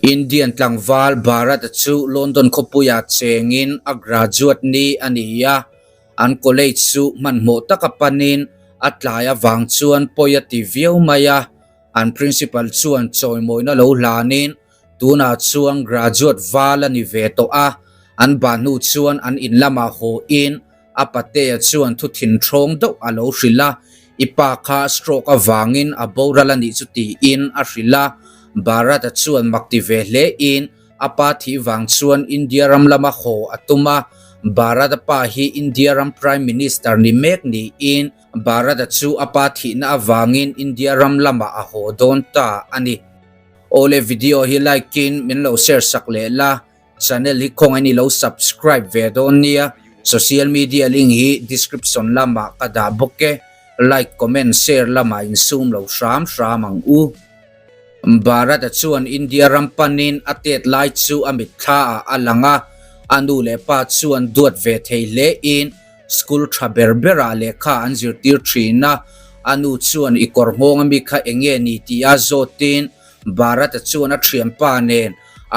Indian tlangval Bharat-a chu London khawpuiah chengin a graduate ni a ni a, an college chu hmanhmawh taka panin a tlai avang chuan pawi a ti viau mai a, an principal chuan chawimawina lo hlanin tunah chuan graduate val a ni ve tawh a, an bah hnu chuan an in lamah haw-in A patea chuan thu thinthrawng deuh a lo hrilh a, I pa kha stroke avangin a boral a nih chu tiin a hrilh a. Bharat-a chuan mak ti ve hle in a pa thih vang chuan India ram lama haw a tum a. Bharat-a pa hi India ram Prime Minister ni mek niin Bharat-a chu a pa thihna avangin India ram lamah a haw dawn ta a ni. Awle video hi like in min lo share sak leh la. Channel hi khawngaih ni lo subscribe ve dawn nia, social media link hi description lamah ka dah bawk e, like comment share lamah insum lo hram hram ang u. Bharat-a chuan India ram panin a tet lai chu a mitthla ah a lang a, a nu leh pa chuan duat ve thei hle in school tha ber berah lehkha an zirtir thin a, a nu chuan i kawr nghawng ami kha enge ni tia zawtin Bharat-a chuan a thianpa nen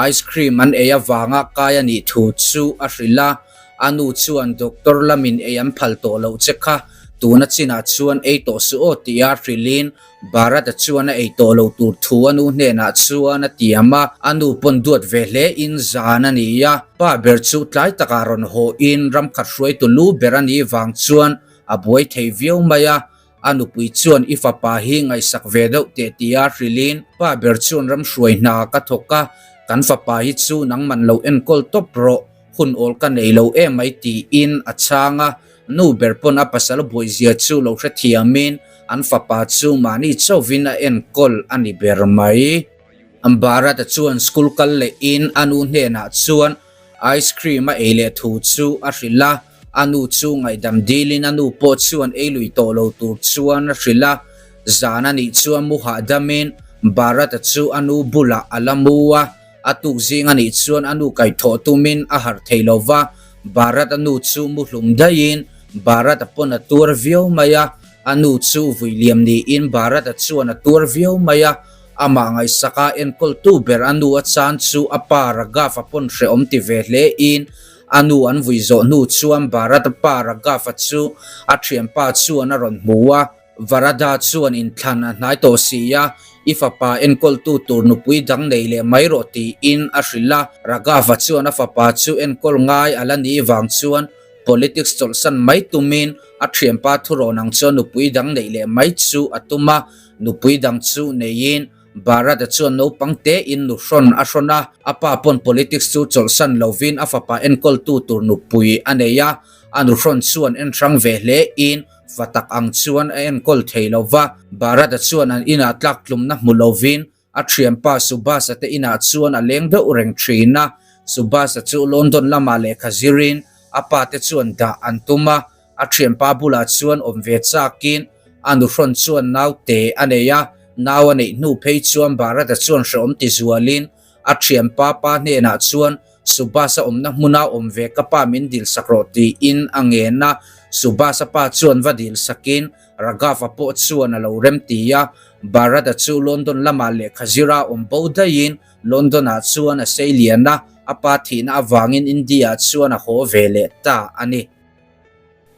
Ice cream an ei avanga kai a nih thu chu a hrilh a, a nu chuan doctor lamin ei an phal tawh loh che kha, tuna chinah chuan ei tawh suh aw tia hrilhin Bharat-a chuan a ei tawh lo tur thu a nu hnenah chuan a tiam a, a nu pawn duat ve hle in zan a ni a, pa ber chu tlai takah rawn haw in ramkhat hruaitu lu ber a nih vang chuan a buai thei viau mai a, A nupui chuan i fapa hi ngaihsak ve deuh teh tia hrilhin pa ber chuan ramhruai hna ka thawk a, kan fapa hi chu nangman lo enkawl tawp rawh, hun awl ka nei lo emai tiin a chhang a, nu ber pawn a pasal buaizia chu lo hrethiamin an fapa chu mahni chauhin a enkawl a ni ber mai. Bharat-a chuan school kal lehin a nu hnenah chuan ice cream a ei leh thu chu a hrilh a, A nu chu ngaihdam dilin a nu pawh chuan ei lui tawh lo tur chuan a hrilh a, zan a nih chuan mu hahdamin Bharat-a chu a nu bulah a la mu a, a tuk zing a nih chuan a nu kaihthawh tumin a harh thei lo va, Bharat-a nu chu mu hlum daihin Bharat-a pawn a tuar viau mai a, a nu chu vui liam niin Bharat-a chuan a tuar viau mai a, amah ngaihsaka enkawltu ber a nu a chan chu a pa Raghav-a pawn hrehawm ti ve hle in A nu an vui zawh hnu chuan Bharat-a pa Raghav-a chu a thianpa chuan a rawn hmu a. Varada chuan inthlan a hnai tawh si a, I fapa enkawltu tur nupui dang nei leh mai rawh tiin a hrilh a. Raghav-a chuan a fapa chu enkawl ngai a la nih vang chuan politics chawlhsan mai tumin a thianpa thurawn ang chuan nupui dang neih leh mai chu a tum a. Nupui dang chu neiin Bharat-a chuan naupang tein nu hrawn a hrawn a, a pa pawn politics chu chawlhsan lovin a fapa enkawltu tur nupui a nei a, a nu hrawn chuan en hrang ve hle in fa tak ang chuan a enkawl thei lo va. Bharat-a chuan an inah tlak tlumna hmu lovin a thianpa Subhas-a te inah chuan a leng deuh reng thin a, Subhas-a chu London lamah lehkha zirin a pa te chuan dah an tum a, A thianpa bulah chuan awm ve chakin a nuhrawn chuan naute a nei a, nau a neih hnu phei chuan Bharat-a chuan hrehawm ti zualin a thianpa pa hnenah chuan Subhas-a awmna hmuna awm ve ka pa min dil sak rawh tiin a ngen a, Subhas-a pa chuan va dil sakin Raghav-a pawh chuan a lo rem ti a, Bharat-a chu London lamah lehkha zira awm bo daihin London-ah chuan a sei lian a, a pa thihna avangin India-ah chuan a haw ve leh ta a ni.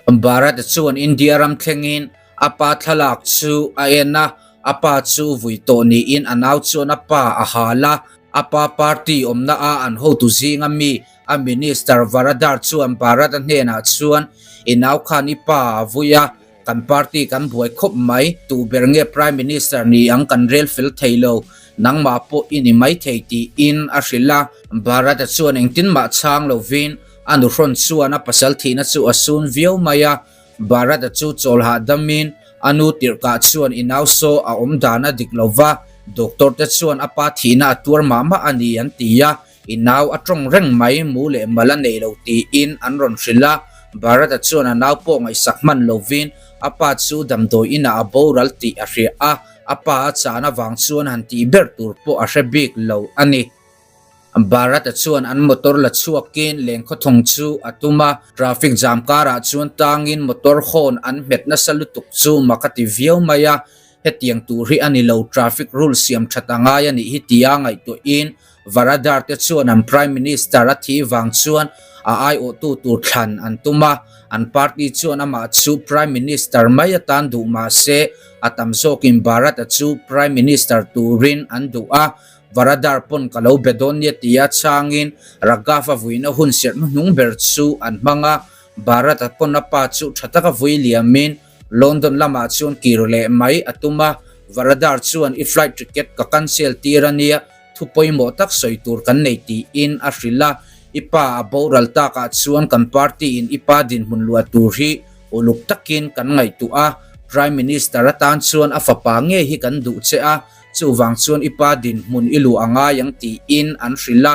Bharat chuan India ram thlengin a pa thlalak chu a en a, a pa chu vui tawh niin a nau chuan a pa a hal a. A pa party awmna a an hotu zinga mi a Minister Varadar chuan Bharat-a hnenah chuan i nau khan i pa a vui a, kan party kan buai khawp mai, tu ber nge Prime Minister ni ang kan rel fel thei lo, nangmah pawh i ni maithei tiin a hrilh a. Bharat-a chuan engtin mah chhang lovin A nuhrawn chuan a pasal thihna chu a sun viau mai a, Bharat-a chu chawl hahdamin a nu tirhkah chuan i nau saw a awm dan a dik lo va, doctor te chuan a pa thihna a tuar mah mah a ni an ti a, i nau a tawng reng mai, mu leh mal a nei lo tiin an rawn hrilh a, Bharat-a chuan a nau pawh ngaihsak hman lovin a pa chu damdawi inah a boral tih a hria a, a pa a chan avang chuan han tih ber tur pawh a hre bik lo a ni. Bharat-a chuan an motor la chhuakin lengkhawthawng chu a tum a, traffic jam karah chuan tangin motor horn an hmet nasa lutuk chu mak a ti viau mai a, hetiang tur hi a ni lo, traffic rule siam that a ngai a nih hi tia ngaihtuahin Varadar te chuan an Prime Minister a thih vang chuan a aiawhtu tur thlan an tum a, an party chuan amah chu Prime Minister mai atan duh mah se a tam zawkin Bharat-a chu Prime Minister turin an duh a, Varadar pawn ka lo be dawn nia tia changin Raghav-a vuina hun serh hnuhnung ber chu an hmang a, Bharat-a pawn a pa chu tha taka vui liamin London lamah chuan kir leh mai a tum a, Varadar chuan i flight ticket ka cancel tir a nia, thu pawimawh tak sawi tur kan nei tiin a hrilh a, i pa a boral takah chuan kan party in i pa dinhmun luah tur hi uluk takin kan ngaihtuah a, Prime Minister atan chuan a fapa ngei hi kan duh che a, chuvang chuan i pa dinhmun i luh a ngai ang tiin an hrilh a,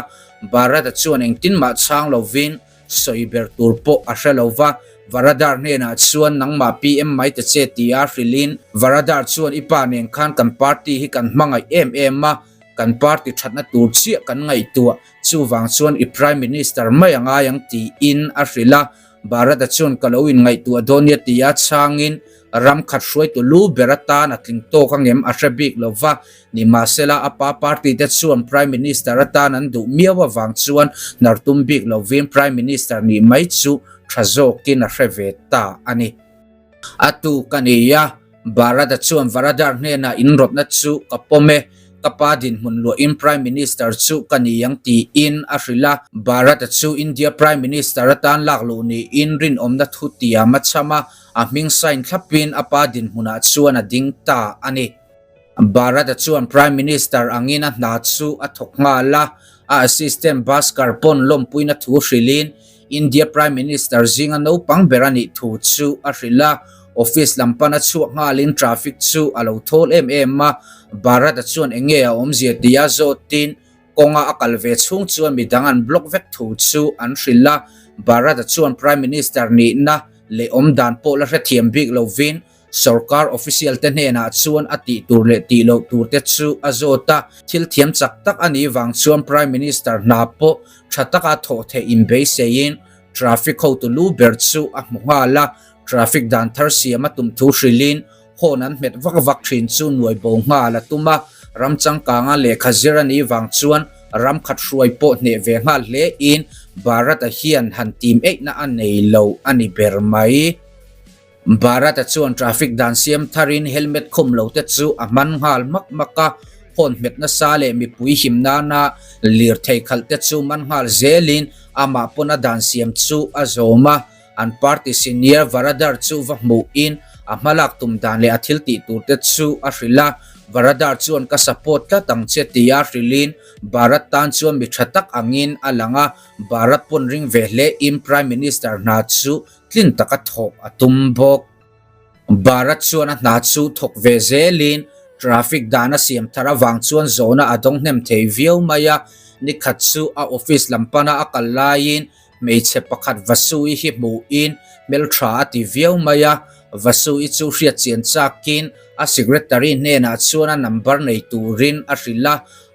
Bharat-a chuan engtin mah chhang lovin Sawi ber tur pawh a hre lo va, Varadar hnenah chuan nangmah PM mai ta che tia hrilhin Varadar chuan i pa nen khan kan party hi kan hmangaih em em a, kan party thatna tur chiah kan ngaihtuah, chuvang chuan i Prime Minister mai a ngai ang tiin a hrilh a. Bharata chuan ka lo inngaihtuah dawn nia tia chhangin ram khat hruaitu lu ber atan a tling tawk angem a hre bik lo va, Nimahsela, a pa party te chuan Prime Minister atan an duh miau avang chuan hnar tum bik lovin Prime Minister nih mai chu tha zawkin a hre ve ta a ni. A tu ka ni a, Bharata chuan Varadar hnenah inrawtna chu ka pawm e, ka pa dinhmun luahin Prime Minister chu ka ni ang tiin a hrilh a. Bharata chu India Prime Minister atan lak luh niin rinawmna thu tiam a chham a, a hming sign thlapin a pa dinhmunah chuan a ding ta a ni. Bharata chuan Prime Minister angin a hna chu a thawk nghal a, a assistant Bhaskar pawn lawmpuina thu hrilhin India Prime Minister zinga naupang ber a nih thu chu a hrilh a. Office lam pana chhuak nghalin traffic chu a lo thawl em em a, Bharata chuan eng nge a awmzia tia zawtin Kawnga a kal ve chhung chuan midang an block vek thu chu an hrilh a, Bharata chuan Prime Minister nihna leh awmdan pawh la hrethiam bik lovin Sorkar official te hnenah chuan a tih tur leh tih loh tur te chu a zawt a, thil thiam chak tak a nih vang chuan Prime Minister hna pawh tha taka thawh theih inbeiseiin traffic hotu lu ber chu a hmu nghal a, traffic dan thar siam a tum thu hrilhin horn an hmet vak vak thin chu nuai bo nghal a tum a, ram changkanga lehkha zir a nih vang chuan ram khat hruai pawh hneh ve nghal hle in Bharat-a hian han tim eihna a nei lo a ni ber mai. Bharat-a chuan traffic dan siam tharin helmet khum lo te chu a hman nghal hmak hmak a, horn hmet nasa leh mipui him nana lirthei khalh te chu man nghal zelin amah pawn a dan siam chu a zawm a. An party senior Varadar chu va hmuhin a hmalak tum dan leh a thil tih tur te chu a hrilh a, Varadar chuan ka support tlat ang che tia hrilhin Bharat tan chuan mi tha tak angin a lang a, Bharat pawn ring ve hlein Prime Minister hna chu tlin taka thawk a tum bawk. Bharat chuan a hna chu thawk ve zelin traffic dan a siam thar avang chuan zawhna a dawng hnem thei viau mai a. Nikhat chu a office lam pana a kal laiin hmeichhe pakhat Vasui hi hmuhin hmeltha a ti viau mai a. Vasui chu hriat chian chakin a secretary hnenah chuan a number nei turin a hrilh a.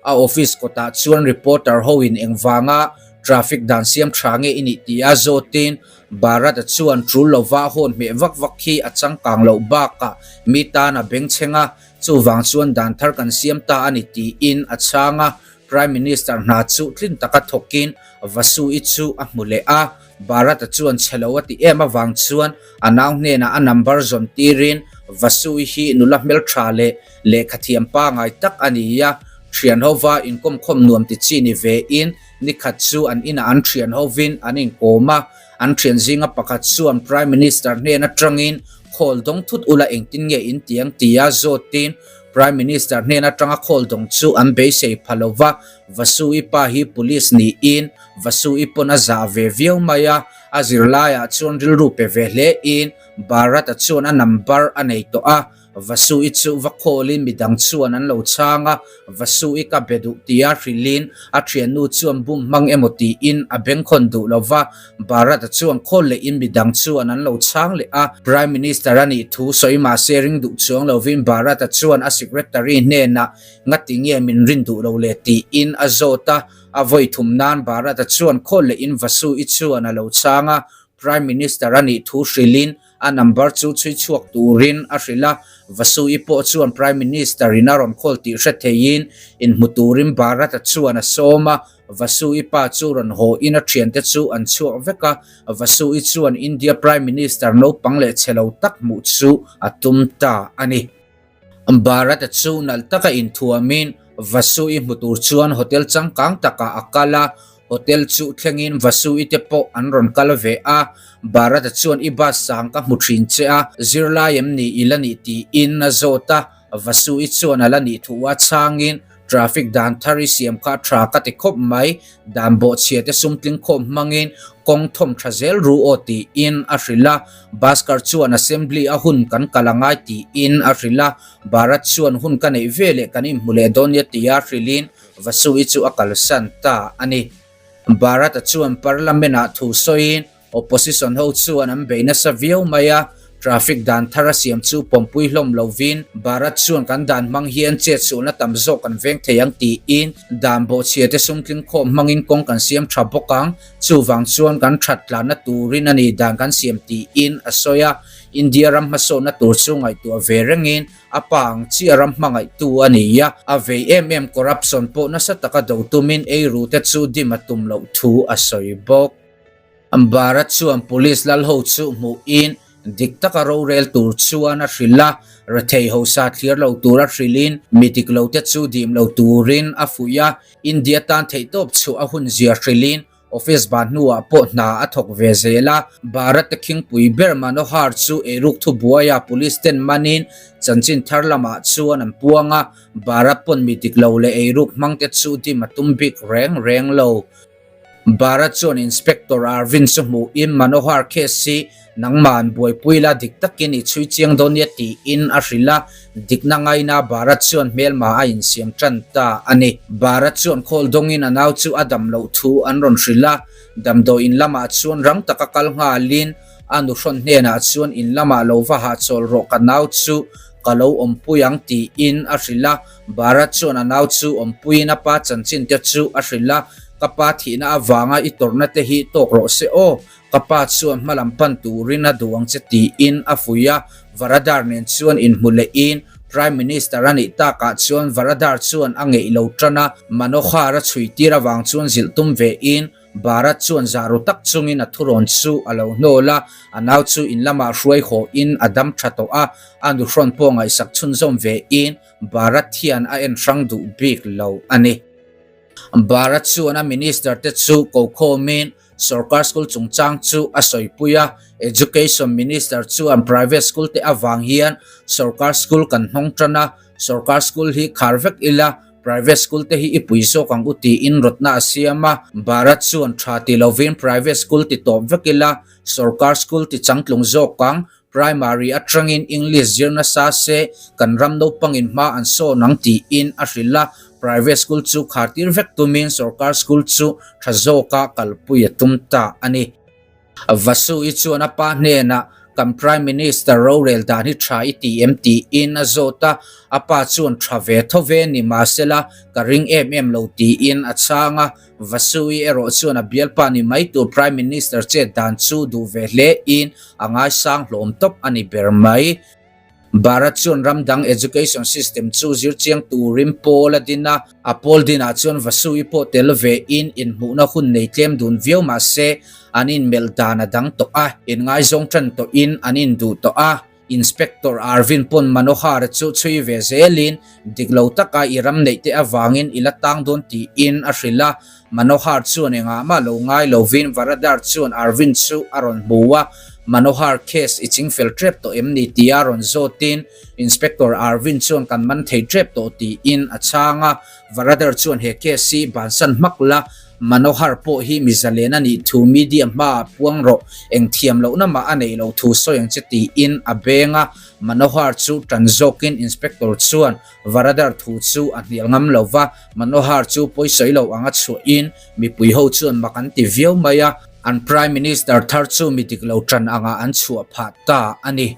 A office kawtah chuan reporter hoin engvanga traffic dan siam tha nge i nih tia zawtin Bharat-a chuan tul lova hawn hmeh vak vak hi a changkang loh bakah mi tan a bengchheng a, chuvang chuan dan thar kan siam ta a ni tiin a chhang a. Prime Minister hna chu tlin taka thawkin Vasu-i chu a hmu leh a, Bharat-a chuan chhe lo a ti em avang chuan a nau hnenah a number zawn tirin Vasu-i hi nula hmeltha leh lehkhathiam pangai tak a ni a, thian hova inkawmkhawm nuam ti chi ni vein Nikhat chu an inah an thian hovin an inkawm a, an thian zinga pakhat chuan Prime Minister hnen atangin khawl dawng thut ula engtin nge in ti ang tia zawtin Prime Minister hnen atanga khawl dawng chu an beisei pha lova, Vasu-i pa hi Police niin Vasu-i pawn a zah ve viau mai a, a zirlaiah chuan rilru pe ve hlein Bharat-a chuan a number a nei tawh a. Vasu-i chu va khawlin midang chuan an lo chhang a, Vasu-i ka be duh tia hrilhin a thiannu chuan bum hmang emaw tiin a bengkhawn duh lo va, Bharat-a chuan khawl lehin midang chuan an lo chhang leh a. Prime Minister a nih thu sawi mahse ring duh chuang lovin Bharat-a chuan a secretary hnenah ngati nge min rin duh lo le tiin a zawt a, a vawi thum nan Bharat-a chuan khawl lehin Vasu-i chuan a lo chhang a, Prime Minister a nih thu hrilhin. a number chu chhui chhuak turin a hrilh a. Vasu-i pawh chuan Prime Minister in a rawn call tih hre theiin inhmu turin Bharat-a chuan a sawm a. Vasu-i pa chu rawn haw in a thiante chu an chhuak vek a, Vasu-i chuan India Prime Minister naupang leh chhe lo tak hmuh chu a tum ta a ni. Bharat-a chu nalh taka inthuamin Vasu-i hmu tur chuan hotel changkang takah a kal a, hotel chu thlengin Vasu-i te pawh an rawn kal ve a. Bharat-a chuan i bus sang ka hmu thin che a, zirlai em ni i la nih tiin a zawt a, Vasu-i chuan a la nih thu a chhangin Traffic dan thar i siam kha tha ka ti khawp mai, dan bawhchhia te sum tling khawm hmangin kawng thawm tha zel ru aw tiin a hrilh a. Bhaskar chuan Assembly a hun kan kal a ngai tiin a hrilh a. Bharat chuan hun ka neih ve leh kan inhmu leh dawn nia tia hrilhin Vasui chu a kalsan ta a ni. Bharat-a chuan Parliament-ah thu sawiin Opposition ho chuan an bei nasa viau mai a, traffic dan thar a siam chu pawmpui hlawm lovin Bharat chuan kan dan hmang hian chetsualna tam zawk kan veng thei ang tiin dan bawhchhia te sumtling khawm hmangin kawng kan siam tha bawk ang, chuvang chuan kan that tlanna turin a ni dan kan siam tiin a sawi a, India ram hmasawnna tur chu ngaihtuah ve rengin a pa ang chiah ram hmangaihtu a ni a, a vei em em corruption pawh nasa taka do tumin eiru te chu dim a tum loh thu a sawi bawk. Bharat chuan police lal ho chu hmuhin dik taka rorel tur chuan a hrilh a, rethei hosa thlir lo tura hrilhin mi dik lo te chu dim lo turin a fuih a, India tan theihtawp chhuah a hun zia hrilhin office ban hnuah pawh hna a thawk ve zel a. Bharat te khingpui ber Manohar chu eiruk thubuaia police ten manin chanchin thar lamah chuan an puang a, Bharat pawn mi dik lo leh eiruk hmangte chu dim a tum bik reng reng lo. Bharat chuan Inspector Arvind chu hmuhin Manohar case hi nangmah an buaipui la dik takin i chhui chiang dawn nia tiin a hrilh a, dikna ngaina Bharat chuan hmelma a insiam tan ta a ni. Bharat chuan khawl dawngin a nau chu a dam loh thu an rawn hrilh a, damdawiin lamah chuan rang taka kal nghalin a nuhrawn hnenah chuan in lamah lo va hahchawl rawh ka nau chu ka lo awmpui ang tiin a hrilh a. Bharat chuan a nau chu awmpuiin a pa chanchin te chu a hrilh a, Ka pa thihna avanga i tawrhna te hi tawk rawh se aw, ka pa chuan hmalam pan turin a duh ang che tiin a fuih a. Varadar nen chuan inhmu lehin Prime Minister a nih takah chuan Varadar chuan a ngeih lo tan a, Manohar a chhui tir avang chuan zilh tum vein Bharat chuan zahru tak chungin a thurawn chu a lo hnawl a, a nau chu in lamah hruai hawhin a dam tha tawh a, a nuhrawn pawh ngaihsak chhunzawm vein Bharat hian a en hrang duh bik lo a ni. Bharat chuan a minister te chu kokhawmin sorkar school chungchang chu a sawipui a, Education Minister chuan private school te avang hian sorkar school kan hnawng tan a, sorkar school hi khar vek ila private school te hi i pui zawk ang u tiin rawtna a siam a, Bharat chuan tha ti lovin private school ti tawp vek ila sorkar school ti changtlung zawk ang Primary atangin English zir nasa se kan ram naupangin hma an sawn ang tiin a hrilh a, private school chu khar tir vek tumin sorkar school chu tha zawka kalpui a tum ta a ni. Vasu-i chuan a pa hnenah kan Prime Minister rorel dan hi tha i ti em tiin a zawt a, a pa chuan tha ve tho ve ni mahsela ka ring em em lo tiin a chhang a, Vasui erawh chuan a bialpa ni mai tur Prime Minister chet dan chu duh ve hle in a ngaisang hlawm tawp a ni ber mai. Bharat chuan ram dang education system chu zir chiang turin pawl a din a, a pawl dinah chuan Vasui pawh tel ve in inhmuhna hun nei tlem dun viau mah se an inmelh dan a dang tawh a, inngaizawng tan tawhin an induh tawh a. Inspector Arvind pawn Manohar chu chhui ve zelin dik lo taka i ram neih te avangin i la tang dawn tiin a hrilh a. Manohar chuan engah mah lo ngai lovin Varadar chuan Arvind chu a rawn hmu a, Manohar case i ching fel tep tawh em ni tia rawn zawtin Inspector Arvind chuan kan man thei tep tawh tiin a chhang a. Varadar chuan he case hi bansan hmak la, Manohar pawh hi mi zalen a nih thu media hmaah puang rawh, eng thiam lohna mah a neih loh thu sawi ang che tiin a beng a. Manohar chu tan zawkin Inspector chuan Varadar thu chu a hnial ngam lo va, Manohar chu pawisawi lo anga chhuahin mipui ho chuan mak an ti viau mai a, an Prime Minister thar chu mi dik lo tan angah an chhuah phah ta a ni.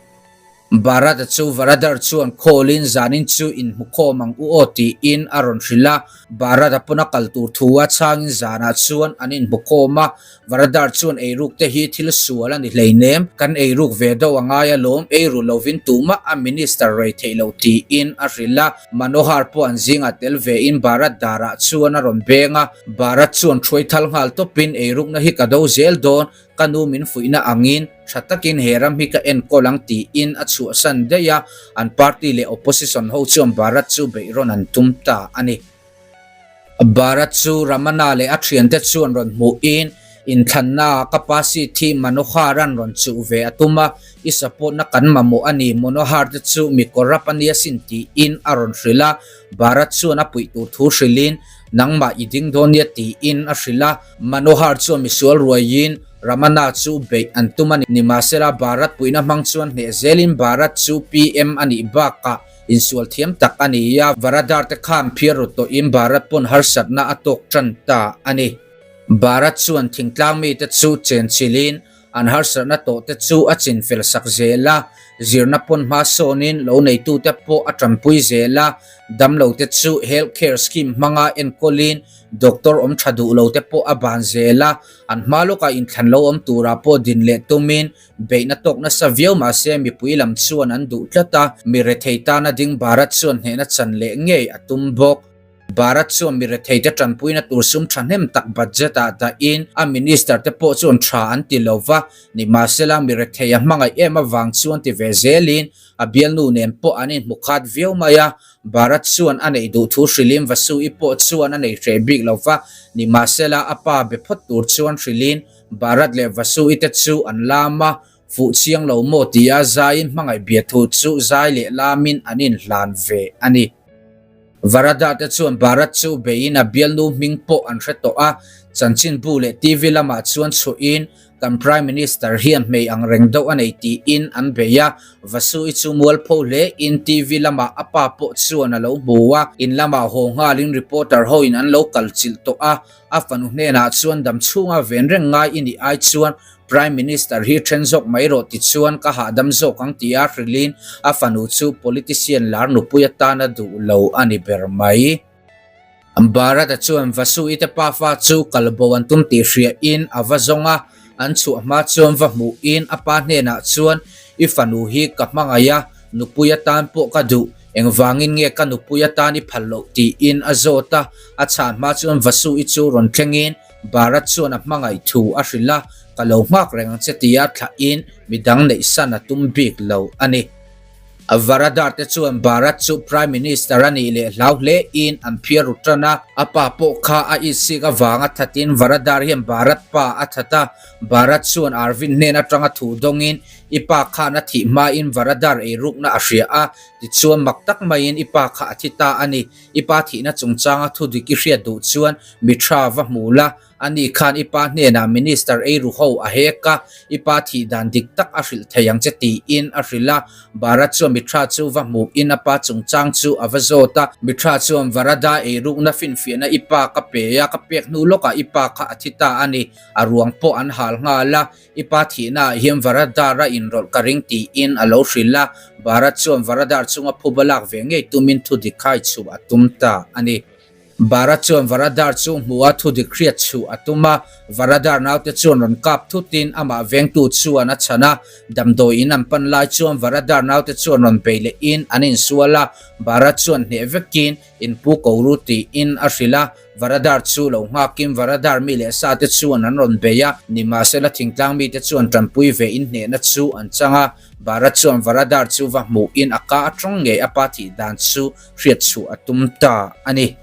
Bharat-a chu Varadar chuan call-in zanin chu inhmukhawm ang u aw tiin a rawn hrilh a. Bharat-a pawn a kal tur thu a chhangin zanah chuan an inhmukhawm a. Varadar chuan eiruk te hi thil sual a ni hleinem, kan eiruk ve deuh a ngai alawm, eiru lovin tumah a minister rei theih loh tiin a hrilh a. Manohar pawh an zingah tel vein Bharat darah chuan a rawn beng a. Bharat chuan thuai thal nghal tawpin eirukna hi ka do zel dawn, Ka nu min fuihna angin tha takin he ram hi ka enkawl ang tiin a chhuahsan daih a, an party leh opposition ho chuan Bharat chu beihrawn an tum ta a ni. Bharat chu Ramana leh a thiante chuan rawn hmuhin inthlannaah ka pa seat hi Manohar-a'n rawn chuh ve a tum a, i support-na kan mamawh a ni, Manohar te chu mi corrupt a nia sin tiin a rawn hrilh a, Bharat chuan a puih tur thu hrilhin Nangmah i ding dawn nia tiin a hrilh a. Manohar chuan misual ruaiin Ramana chu beih an tum a ni. Nimahsela Bharat puihna hmang chuan hneh zelin Bharat chu PM a nih bakah insual thiam tak a ni a, Varadar te khan phiar ru tawhin Bharat pawn harsatna a tawk tan ta a ni. Bharat chuan thingtlang mite chu chenchilhin An harsatna tawh te chu a chinfel sak zel a, zirna pawn hma sawnin lo neitute pawh a tanpui zel a, damlo te chu health care scheme hmanga enkawlin doctor awm tha duh lo te pawh a ban zel a, an hma lawkah inthlan lo awm turah pawh din leh tumin beihna tawk nasa viau mahse mipui lam chuan an duh tlat a, mi rethei tana ding Bharat chuan hnehna chan leh ngei a tum bawk. Bharat chuan mi retheite tanpuina tur sum thahnem tak budget ah dahin a minister te pawh chuan tha an ti lo va, nimahsela mi rethei a hmangaih em avang chuan ti ve zelin a bialnu nen pawh an inhmu khat viau mai a. Bharat chuan a neih duh thu hrilhin Vasu-i pawh chuan a nei hreh bik lo va, nimahsela a pa be phawt tur chuan hrilhin Bharat leh Vasu-i te chu an lam a, Fuh chiang lo maw tia zaiin hmangaih biathu chu zai leh lamin an inhlan ve a ni. Varada te chuan Bharat chu beiin a bialnu hming pawh an hre tawh a, chanchinbu leh TV lamah chuan chhuahin kan Prime Minister hian hmei ang reng deuh a nei tiin an bei a. Vasu-i chu mualpho hlein TV lamah a pa pawh chuan a lo hmu a, in lamah haw nghalin reporter hoin an lo kal chilh tawh a, a fanu hnenah chuan dam chhunga ven reng ngai i nih ai chuan Prime Minister hi then zawk mai rawh ti chuan ka hahdam zawk ang tia hrilhin a fanu chu politician lar nupui atana duh lo a ni ber mai. Bharat-a chuan Vasu-i te pafa chu kalbo an tum tih hriain a va zawng a, an chhuah hma chuan va hmuhin a pa hnenah chuan i fanu hi ka hmangaih a, nupui atan pawh ka duh, engvangin nge ka nupui atan i phal loh tiin a zawt a, a chhan hma chuan Vasu-i chu rawn thlengin Bharat chuan a hmangaih thu a hrilh a, ka lo nghak reng ang che tia thlahin midang neihsan a tum bik lo a ni. Varadar te chuan Bharat chu Prime Minister a nih leh hlau hlein an phiar ru tan a, a pa pawh kha a itsik avanga thatin Varadar hian Bharat pa a that a, Bharat chuan Arvind hnen atanga thu dawngin i pa khan a thih hmain Varadar eirukna a hria a, tichuan mak tak maiin i pa kha a thi ta a ni. I pa thihna chungchanga thudik i hriat duh chuan mi tha va hmu la, ani khan i pa hnenah minister eiru ho a hek a, i pa thih dan dik tak a hrilh thei ang che tiin a hrilh a. Bharat chuan mi tha chu va hmuhin a pa chungchang chu a va zawt a. Mi tha chuan Varada eirukna finfiahna i pa ka pe a, ka pek hnu lawkah i pa kha a thi ta a ni, a ruang pawh an hal nghal a, I pa thihnaah hian Varadar a inrawlh ka ring tiin a lo hrilh a, Bharat chuan Varadar chunga phuba lak ve ngei tumin thudik khai chhuah a tum ta a ni. Bharat chuan Varadar chu hmuh a thudik hriat chhuah a tum a, Varadar naute chuan rawn kap thutin amah vengtu chuan a chhan a, damdawi in an pan lai chuan Varadar naute chuan rawn bei lehin an insual a, Bharat chuan hneh vekin Inpu ko ru tiin a hrilh a, Varadar chu lo nghakin Varadar mi leh sa te chuan an rawn bei a, nimahsela thingtlang mite chuan tanpui ve in hnehna chu an chang a, Bharat chuan Varadar chu va hmuhin a ka atawng ngei a pa thih dan chu hriat chhuah a tum ta a ni.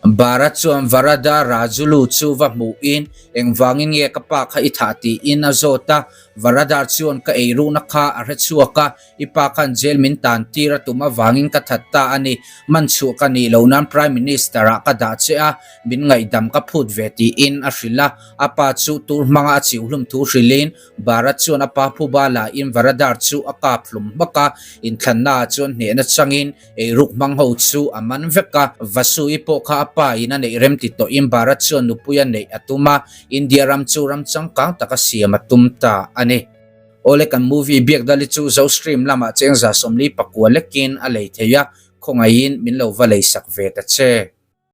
Bharat chuan Varadar Rajulu chu va hmuhin engvangin nge ka pa kha i thah tiin a zawt a, Varadar chuan ka eiruhna kha a hre chhuak a, I pa khan jail min tan tir a tum avangin ka that ta a ni. Man chhuah ka nih loh nan Prime Minister ah ka dah che a, min ngaihdam ka phut ve tiin a hrilh a. A pa chu tur hmanga a chiu hlum thu hrilhin Bharat chuan a pa phuba lahin Varadar chu a kap hlum hmak a, inthlanna ah chuan hnehna changin eiruk hmang ho chu a man vek a. Vasu-i pawh kha a pa in a neih rem ti tawhin Bharat chuan nupui a neih a tum a, India ram chu ram changkang taka siam a tum ta a ni. Awle kan movie biak dali chu Zo Stream lamah cheng 149 lekin a lei thei a, khawngaihin min lo va lei sak ve ta che.